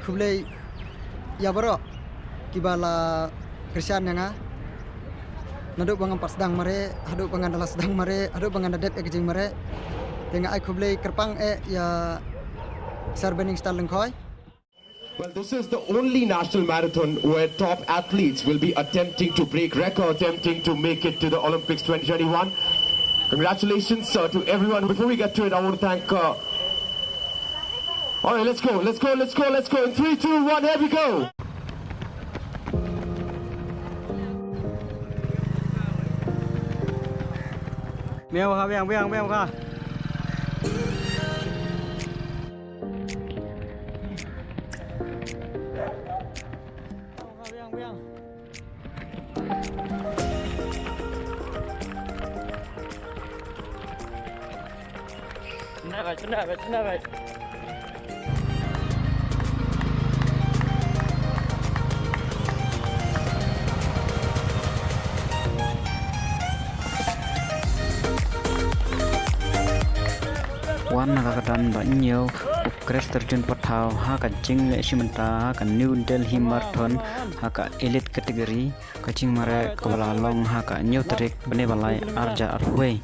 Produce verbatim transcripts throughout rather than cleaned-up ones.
Khublei ïa baroh kiba la kyrshan ïa nga. Naduh ba ngam pat sdang mareh, haduh ba ngan da la sdang mareh, haduh ba ngan da dep ïa ka jingmareh. Te nga ai khublei kyrpang eh ïa Sir Benningstar Lyngkhoi. Well, this is the only national marathon where top athletes will be attempting to break record, attempting to make it to the Olympics twenty twenty-one. Congratulations, uh, to everyone. Before we get to it, I want to thank, uh, all right, let's go, let's go, let's go, let's go. In three, two, one, here we go. Miau ha, miau, miau, miau ha. Wan na ka kyrdan ba hynñiew, u Christerjun Pathaw ha ka jingleh shi mynta ha ka New Delhi Marathon ha ka elite category, ka jingmareh kaba la long ha ka hynñiew tarik bnai ba lai arhajar arphew wei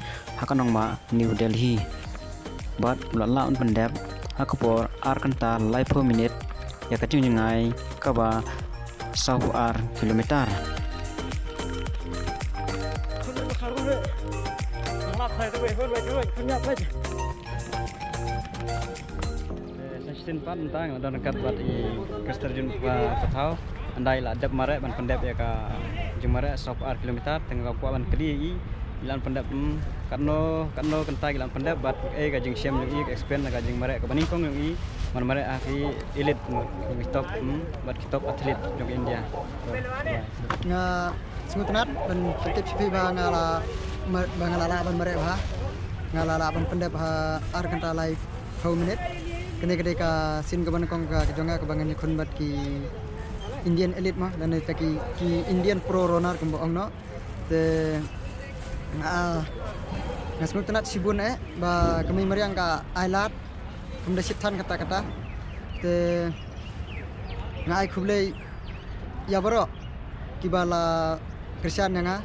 ha ka nongbah New Delhi. Bad u la lah ban pyndep ha ka por ar kynta laiphew minit ïa ka jingjngai kaba sawphew ar kilometer. Sa shisien pat mynta nga la don ryngkat bad i Christerjun Pathaw. Ynda i la dep mareh ban pyndep ïa ka jingmareh sawphew ar kilometer, te nga kwah ban kylli ïa i, i la pyndep, hmm, katno, katno kynta i la pyndep bad kaei ka jingshem jong i, ka experience ka jingmareh kaba nyngkong jong i ban mareh ha ki elite, hmm, ki top, hmm, bad ki top athlete jong India. Nga sngewtynnat ban pyntip sha phi ba nga la, ba nga la lah ban mareh bha. Nga la lah ban pyndep ha ar kynta laiphew minit. Kane ka dei ka sien kaba nyngkong ka jong nga kaba ngan ïakhun bad ki Indian elite mo, lane ki, ki Indian pro runner kumba ong noh. Te nga, nga sngewtynnat shibun eh ba ka mei mariang ka ai lad. Kam da shit than kata kata. Te nga ai khublei ïa baroh kiba la kyrshan ïa nga.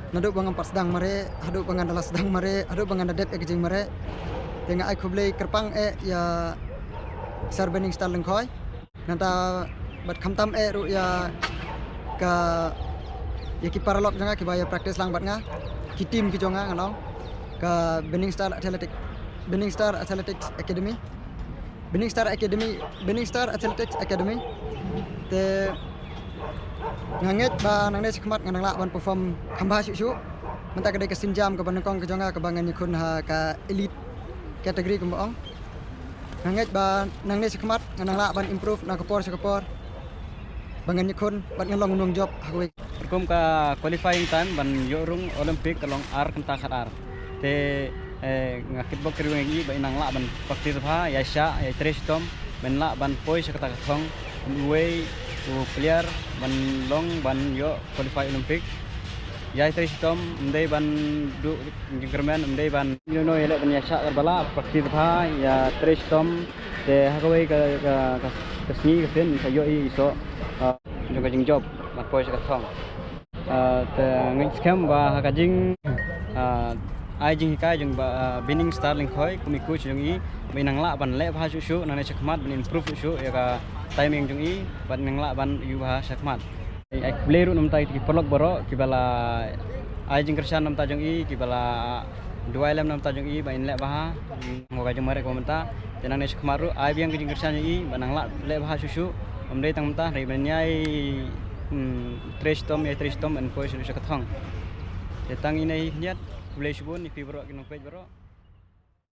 Naduh ba ngam pat sdang mareh, haduh ba ngan da la sdang mareh, haduh ba ngan da dep ïa ka jingmareh. Te nga ai khublei kyrpang eh ïa Sir Benningstar Lyngkhoi. Nangta bad khamtam eh ruh ïa ka, ïa ki paralok jong nga kiba ïa practice lang bad nga. Ki team ki jong nga nga long ka Benningstar Athletic, Benningstar Athletics Academy. Benningstar Academy, Benningstar Athletics Academy. Te nga ngeit ba nangne shakhmat ngan nang lah ban perform kham bha shuh shuh. Mynta ka dei ka sien jam kaba nyngkong ka jong nga kaba ngan ïakhun ha ka elite category kumba ong. Nga ngeit ba nangne shakhmat ngan nang lah ban improve na ka por sha ka por. Ba ngan ïakhun bad ngan long u nongjop ha kawei. Rukom ka qualifying time ban ïoh rung Olympic ka long ar kynta khatar. Te, eh, nga kitbok kyrwiang ïa i ba i nang lah ban practice bha, ïaishah, ïatrei shitom, ban lah ban poi sha kata ka thong, kum uwei u player ban long ban ïoh qualify Olympic. Ïatrei shitom, ym dei ban duh jingkyrmen, ym dei ban, you know, ïaleh ban ïaishah kaba lah, practice bha, ïatrei shitom, te ha kawei ka, ka, ka, ka sngi ka sien, sa ïoh i, i soh, ah, jong ka jingjop, ban poi sha ka thong. Ah, te nga ngeit skhem ba ha ka jing, ah, ai jinghikai jong ba, ah, Benningstar Lyngkhoi, kum i coach jong i, ba i nang lah ban leh bha shuh shuh, nangne shakhmat ban improve shuh shuh ïa ka timing jong i, bad nang lah ban ïoh bha shakhmat. Ai khublei ruh na bynta ki paralok baroh kiba la ai jingkyrshan na bynta jong i, kiba la duwai lem na bynta jong i ba in leh bha ha ka jingmareh kaba mynta. Te nangne shakhmat ruh ai biang ka jingkyrshan jong i ba nang lah leh bha shuh shuh. Ym dei tang mynta, hynrei ban ïai, hmm, trei shitom, ïatrei shitom ban poi sha ka thong. Te tang ine hi khyndiat, khublei shibun ïa phi baroh ki nongpeit baroh.